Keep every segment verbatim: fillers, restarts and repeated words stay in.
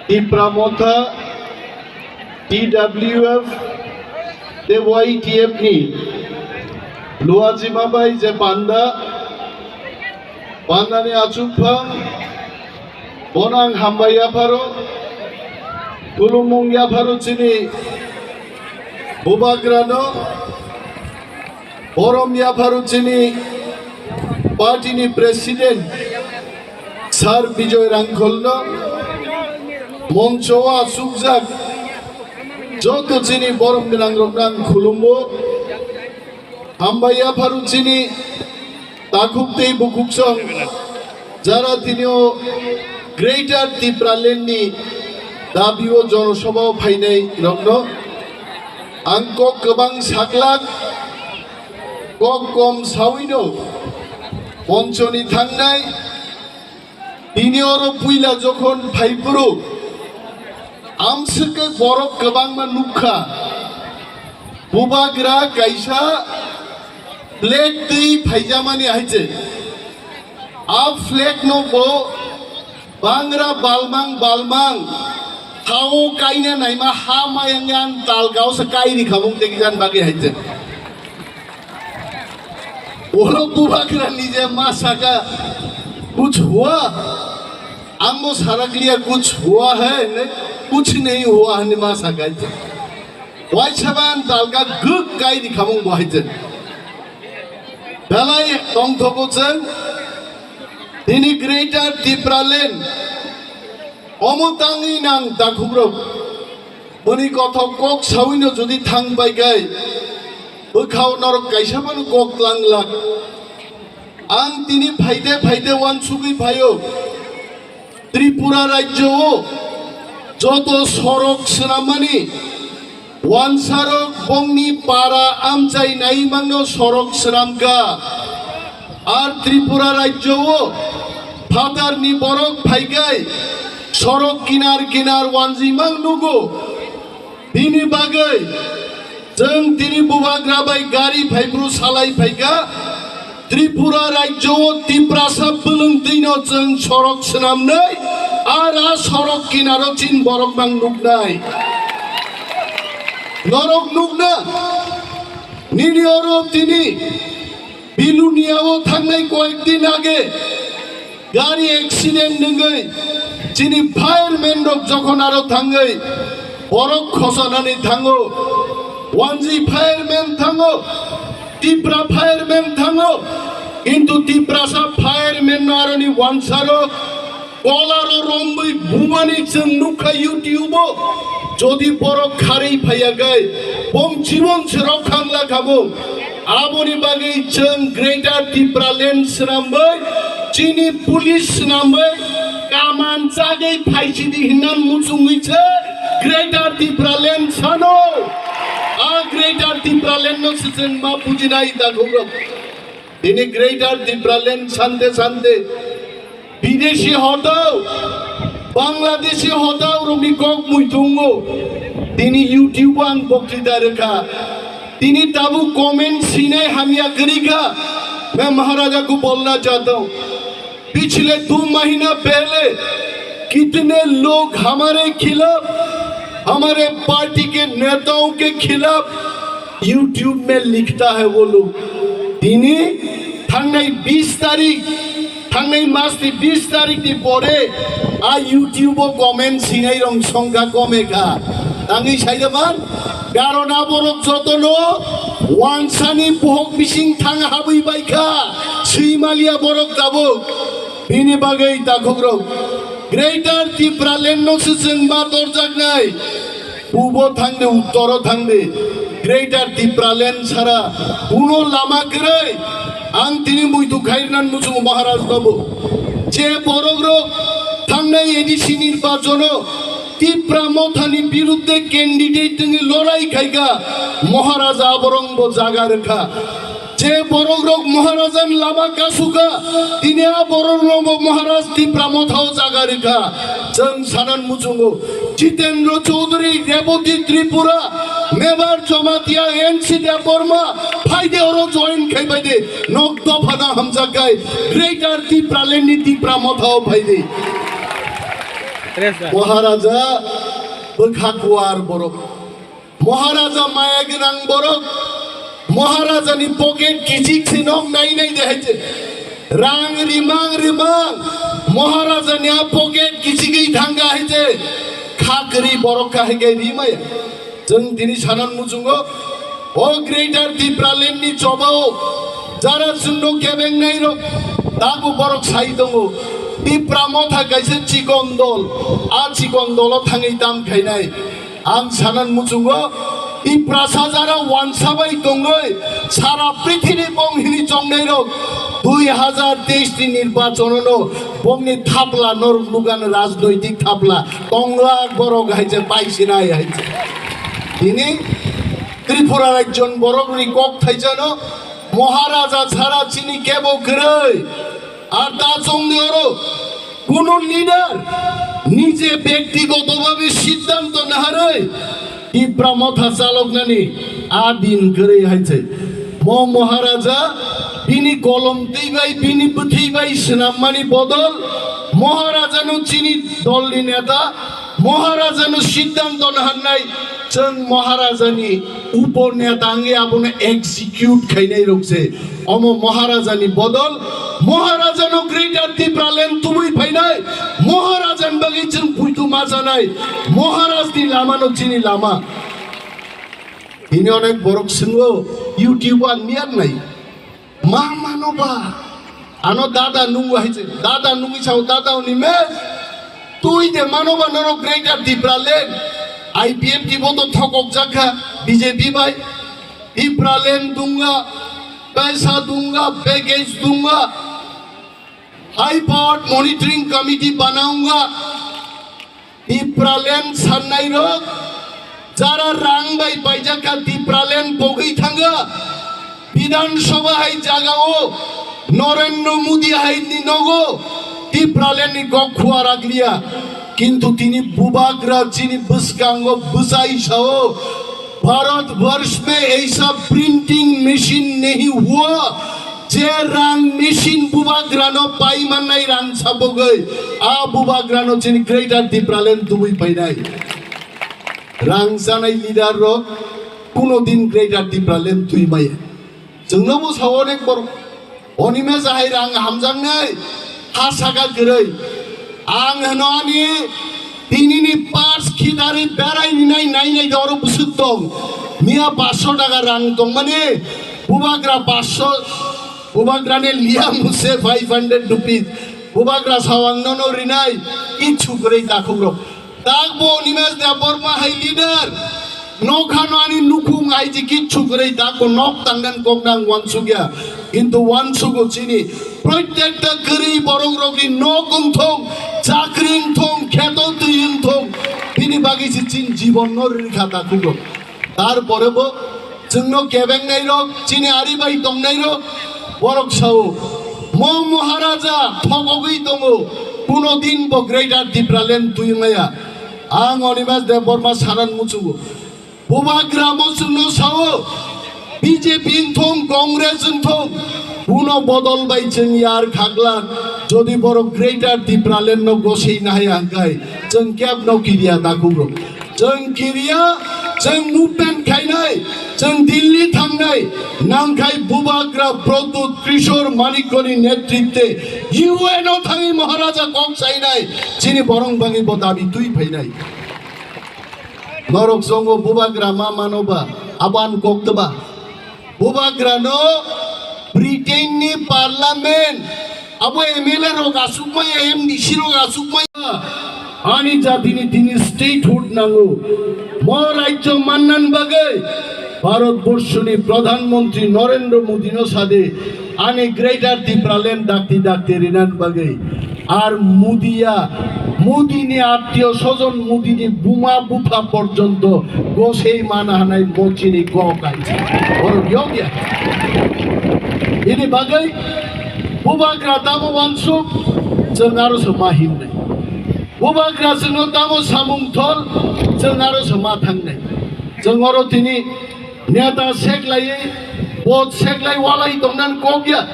Tipra Motha, T W F, tei Y T F ni Luajima bai je panda, pandani achukphang, bono ang hambai yapharo, khulumung yapharo chini bubagrano, borom yapharo chini party ni president Sir Bijoy Rangkholno, moncho o achukjak joto chini borom gwnangrokno ang khulumo. Hambai yapharo chini takhuk tei bukhuksong jara tini o Greater Tipraland ni dabi o jonosabha o phainai rokno ang kok kwbang saklak, kok kom sawino monchoni thangnai. Tini oro puila jokhon phaiphuru, amswk khe borok kwbangma nukha. Bubagra kaisa flag twi phaijamani hai se. A flag no bo bangra balmang balmang thawo kaina naima ha mayang yang talgao se kai ri khamung tei kijan bagwi hai se. Oro bubagra nije ma saka, "Kuch hua?" Ang bo sarakliya, "Kuch hua hai?" Ne, "Kuch nahi hua," hwnwi ma saka. Waisa ban talga gwk kai ri khamung bo hai se. Belai tongthogo chwng tini Greater Tipraland omo tangwi nang takhukrok. Boni kothok kok sawino jodi thang bai gai, bwkhao norok kaisa phano kok tlang lak. Ang tini phaide phaide uansugwi phaio. Tripura rajyo o joto sorok swnammani uansarok bongni para amchai naimangno sorok swnamkha. Ar Tripura rajyo o phatarni borok phaikai sorok kinar kinar uanjimang nugo. Bini bagwi chwng tini bubagra bai gari phaiphuru salai phaikha. Tripura rajyo o Tiprasa bwlwng twino chwng sorok swnamnai, ar a sorok kinaro chin borok mang nuknai. Norok nukna nini oro tini Bilonia o thangnai koyek din age gari accident nungwi chini fireman rok jokhon aro thangwi borok khosanani thango, Wanji fireman thango, Tipra fireman thango, kintu Tiprasa fireman no aroni wansaro kolaro romwi bumani chwng nukha YouTube o. Jodi borok kharwi phaiyagai, bong jibon se rok khangla kabo. Aboni bagwi chwng Greater Tipraland swnamwi, chini police swnamwi, kaman chagwi phaisidi hinnan muchungwi se Greater Tipraland sano. A Greater Tipraland no se chwng ma bujinai dakhukrok. Tini Greater Tipraland sante sante Bideshi hotao, Bangladeshi hotao rokni kok muitungo. Tini YouTube o ang boktwita rwkha. Tini tabuk comment sinai hamya kwrwikha. मैं महाराजा को बोलना चाहता हूँ, पिछले दो महीना पहले कितने लोग हमारे खिलाफ, हमारे पार्टी के नेताओं के खिलाफ YouTube में लिखता है वो लोग। Tini thangnai bis tarik, thangnai mas ni bis tarik ni pore a YouTube o comment sinai rong songkha kome kha. Tangwi saida man, karon a borok jotono wansani buhok bising thang habwi bai kha. Swi maliya borok tabuk. Bini bagwi takhukrok Greater Tipraland no se chwng ma torjaknai. Pubo thangde, uttoro thangde, Greater Tipraland sara kuno lama kwrwi. Ang tini muitu khairnan muchungo Maharaj babu. Je borok rok thangnai A D C nirbachono Tipra Mothani birudde candidate wngwi lorai khaikha, Maharaj aborong bo jaga rwkha. Je borok rok Maharajan lama kasukha, tini a borok rok bo Maharaj Tipra Motha o jaga rikha. Chwng sanan muchungo Jitendra Chaudhary, Rebati Tripura, Mebar Jamatia, N C Debbarma, phaide oro join khai phaide, nok dopha na hamjak kai, Greater Tipraland ni Tipra Motha o phaide. Maharaja bwkha kuar borok. Maharaja maya gwnang borok. Maharajani pocket kichik se nok nai nai de hai je. Rang rimang rimang. Maharajani a pocket kichigwi thangkha hai je. Kha kwrwi borok kha hai khe rimaya. Chwng tini sanan muchungo, o Greater Tipraland ni chobao jara chwngno kebengnai rok, tabuk borok sai tongo. Tipra Motha kaisa chikon dol, a chikon dolo thangwi tam khainai. Ang sanan muchungo, Tiprasa jara wansa bai tongwi sara prithini bong hini chongnai rok dui hazar teis ni nirbachon no bongni thapla norok nugan rajnoitik thapla. Tonglak borok hai je paisinai hai je. Tini Tripura rajyon borok ni kok thaijano Maharaja chara chini kebo kwrwi. Ar ta chongni oro kuno leader nije byaktigoto bhabe siddhanto naharwi Tipra Motha chaloknani a din kwrwi hai je. Mo Maharaja bini kolom twi bai, bini bwthwi bai swnammani bodol Maharajano chini dolni neta Maharajano siddhanto naharnai, chwng Maharajani upo neta wngwi abono execute khainai rok se. Omo Maharajani bodol, Maharajano Greater Tipraland tubui phainai, Maharajani bagwi chwng puitu ma chanai, Maharajni lamano chini lama. Bini onek borok swngo, YouTube o ang miyar nai. Ma mano ba? Ano dada nungo hai je, dada nungwi sao, dada oni me. Tui de mano ba norok Greater Tipraland. I P F T bo to thokok jakha B J P bai. Tipraland dunga, paisa dunga, package dunga. High powered monitoring committee banaunga. Tipraland sannai rok jara rang bai paijak kha Tipraland pogwi thanga. Bidhan Sabha hai jaga o Narendra Modi hai ni nogo Tipraland ni kok khua rakliya. Kintu tini bubagra chini bwskango bwsai sao Bharat Varsh mein aisa printing machine nahi hua. Je rang machine bubagrano pai mannai rang sabogwi, a bubagrano chini Greater Tipraland tubui painai. Rang chanai leader rok kuno din Greater Tipraland twi maya. Chwngno bo sao onek borok. Oni me jahai rang hamjaknai, ha saka kwrwi. Ang hwno ani tinini pars khidari berai ninai nainai de oro bwswk tong. Miya paanch sho taka rang tongmani, bubagra paanch sho, bubagrani liya muse five hundred rupees. Bubagra sao ang nono rinai, kichu kwrwi takhukrok. Takbo Animesh Debbarma hai leader. Nokhano ani nukhung aiji kichu kwrwi takbo nok tangnan koknang wansukya. Kintu wansugo chini. Protekta kwrwi borok rokni nok wngthong, chakri wngthong, kheto twi wngthong. Bini bagwi se chini jibon no rikha takhugo. Tarpore bo chwngno kebengnai rok, chini ari bai tongnai rok, borok sao, mo Maharaja thogogwi tongo, kuno din bo Greater Tipraland twi maya. Ang Animesh Debbarma sanan muchungo. Bubagra mo chwngno sao, B J P wngthong, Congress wngthong, kuno bodol bai chwng yar khaglak, jodi borok Greater Tipraland no gosei nahai hangkai, chwng kebno kiriya takhugo. Chwng kiriya, chwng movement khainai, chwng Delhi thangnai, nangkhai bubagra Pradyut Kishore Manikyani netritwe U N o thangwi Maharaja kok sainai, chini borong bangwi bo dabi twi phainai. Norok chongo bubagra ma mano ba, abo ani kok twba. Bubagrano Britain ni Parliament abo M L A rok asuk maya, M D C rok asuk maya. Ani jatini tini statehood nango. Mo rajyo mannan bagwi Bharat borshoni Pradhan Mantri Narendra Modi no sade ani Greater Tipraland dakti dakti rinan bagwi. Ar Modiya, Modini attiyo sojon, Modini buma bupha porjonto gosei mana hanai mochini kok hai. Borok yokya. Ini bagwi bubagra tamo wansuk, chwng aro se ma himnai. Bubagra chwngno tamo samung thol, chwng aro se ma thangnai. Chwng oro tini neta seklaiwi, vote seklai walai tongnan kokya.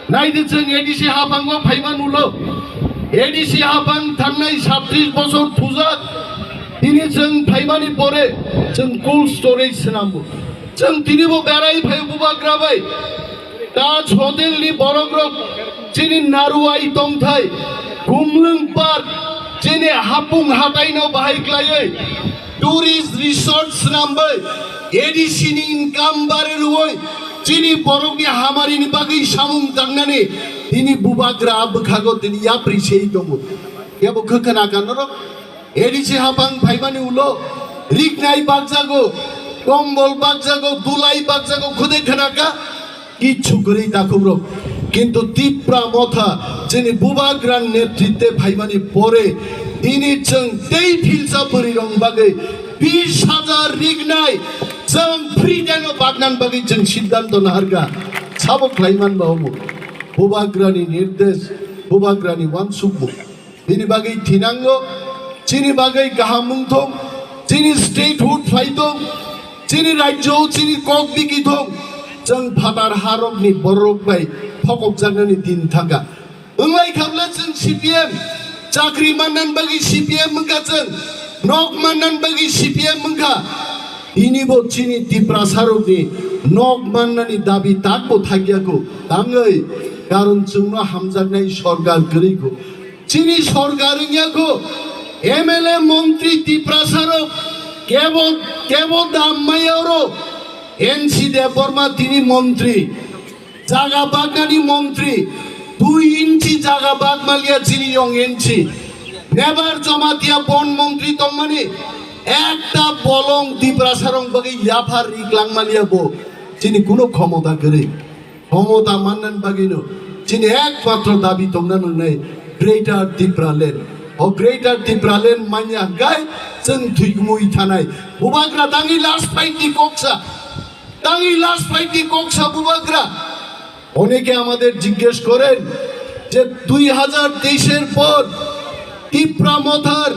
Naidi chwng A D C haphango phaima nulo. A D C haphang thangnai sat Tris bosor thujak, tini chwng phaimani pore chwng cold storage swnamgo. Chwng tinibo berai phai bubagra bai. Taj Hotel ni borokrok chini Naruwai tongthai, Khumlwng Park, chini hapung hataino bahai klaiwi, tourist resort swnambai, A D C ni income bare rwui, chini borokni hamarini bagwi samung tangnani tini bubagra bwkhago tini yapri sei tongo. Yabo khwkhwna ka norok? A D C hapang phaimani ulo riknai bakjago, kombol bakjago, dulai bakjago, khode khwnaka kichu kwrwi takhukrok. Kintu Tipra Motha chini bubagra netritwe phaimani pore tini chwng tei philsa bwrwirok bagwi bis hajar riknai chwng free deno baknan bagwi chwng siddhanto naharkha. Sabo khlaiman ba omo bubagrani nirdesh, bubagrani wansukmung. Bini bagwi thinango, chini bagwi kaham wng thung, chini statehood phai thung, chini rajyo, chini kok biki thung, chwng phatar harokni borok bai phokokjaknani din thangkha. Wnglai khamle chwng C P M, chakri mannan bagwi C P M wngkha chwng, nok mannan bagwi C P M wngkha. Tinibo chini Tiprasarokni nok mannani dabi takbo thakya kho, tangwi karon chwngno hamjaknai sorkar kwrwi kho. Chini sorkar wngya kho, M L A montri Tiprasarok kebo, kebo dam maya oro N C Debbarma tini montri, jaga bagnani montri, dui inchi jaga bagmalia chini yong inchi. Nebar Jamatia bon montri tongmani ekta bolong Tiprasarong bagwi yaphar riklangmalia bo chini kuno khomota kwrwi. Khomota mannan bagwino chini ekmatro dabi tongna nangnai Greater Tipraland. O Greater Tipraland manya hwnkhe chwng thwikmui thanai. Bubagra tangwi last fight ni koksa. Tangwi last fight ni koksa bubagra. অনেকে আমাদের জিজ্ঞেস করেন যে দুই হাজার তেইশের পর তিপ্রা মথার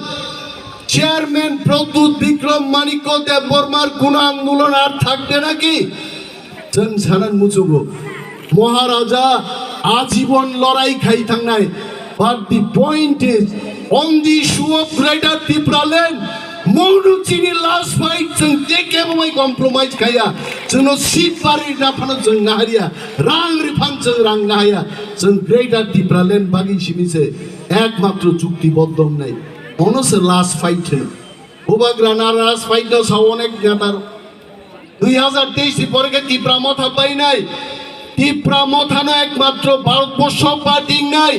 চেয়ারম্যান প্রদ্যুৎ বিক্রম মাণিক্য দেববর্মার কোনো আন্দোলন আর থাকবে নাকি? Chwng sanang muchugo, Maharaja ajibon lorai khai thangnai. But the point is, on the issue of Greater Tipraland, mono chini last fight chwng je kebo bai compromise khaya. Chwngno seat bari na phano chwng naharya, rang ri phan chwng rang nahaya. Chwng Greater Tipraland bagwi simi se ekmatro chukti boddo wngnai. Ono se last fight hwno. Bubagra na last fight no sa onek gatar. Dui hazar teis ni pore khe Tipra Motha painai. Tipra Mothano ekmatro Bharatborsho party wngnai.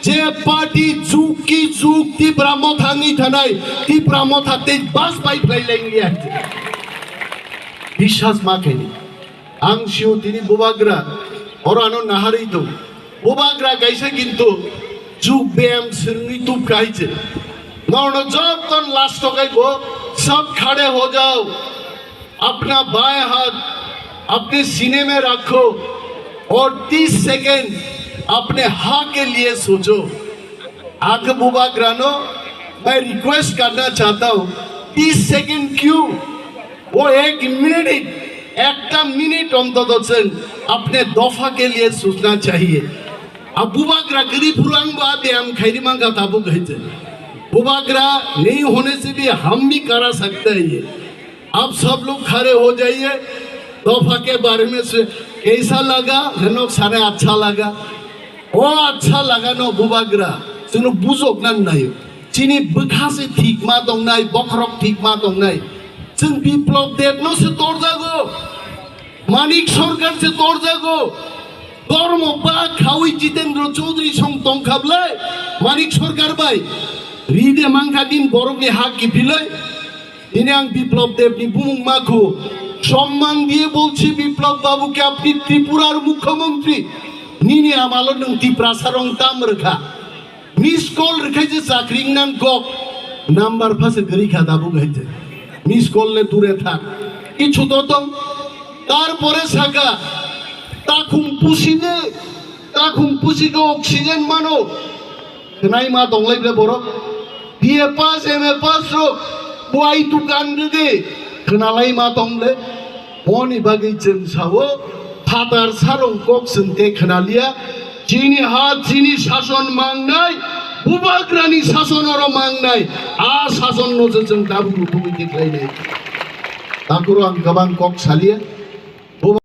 Je party jug ki jug Tipra Motha wngwi thanai, Tipra Motha tei bas pai phlai lai wngya. Biswas ma khaini. Ang sio tini bubagra oro ano naharwi tong. Bubagra kaisa kintu jug beyam swrwngwi tubkha hai se. Norno joto last o kai bo sab khade ho jao. अपना बाएं हाथ अपने सीने में रखो और तीस सेकंड अपने हाँ के लिए सोचो। आंख बुबाग्रानो, मैं रिक्वेस्ट करना चाहता हूँ, तीस सेकंड क्यों, वो एक मिनट ही, একটা মিনিট অন্তত, अपने दफा के लिए सोचना चाहिए। अब बुबाग्रा गरीब हुरांग बात है, हम खैरी मांगा ताबुक है। बुबाग्रा नहीं होने से भी हम भी करा सकते हैं ये। अब सब लोग खड़े हो जाइए। तोहफा के बारे में से कैसा लगा? हम लोग सारे अच्छा लगा। ओ अच्छा लगा नो बुबाग्रा। Chwngno bujokna naio. Chini bwkha se thik ma tongnai, bokhorok thik ma tongnai. Chwng Biplab Deb no se torjago. Manik Sarkar se torjago. Dormo ba khaui Jitendra Chaudhary song tongkhablai. Manik Sarkar bai. Ride mankha din borokni hak kiphilai. Tini ang Biplab Debni bumung makhu, সম্মান দিয়ে বলছি বিপ্লব বাবুকে, আপনি ত্রিপুরার মুখ্যমন্ত্রী, nini amalo nwng Tiprasa rong tam rwkha, miss call rwkhai je chakri wngnan kok, number phase kwrwi kha tabuk hai je, miss call le dure thak, kichu to tong, tarpore saka, takhum pusi je, takhum pusi khe oxygen mano, Khwnai ma tonglai ble borok. B A pass, M A pass rok buai dukan rwdi khwnalai ma tong ble. Boni bagwi chwng sao, phatar sarong kok chwng te khwnaliya. Chini ha, chini sason mangnai, Bubagrani sason oro mangnai, a sason no je chwng tabuk rutugwi tikhlainai. Takoro ang kwbang kok saliya,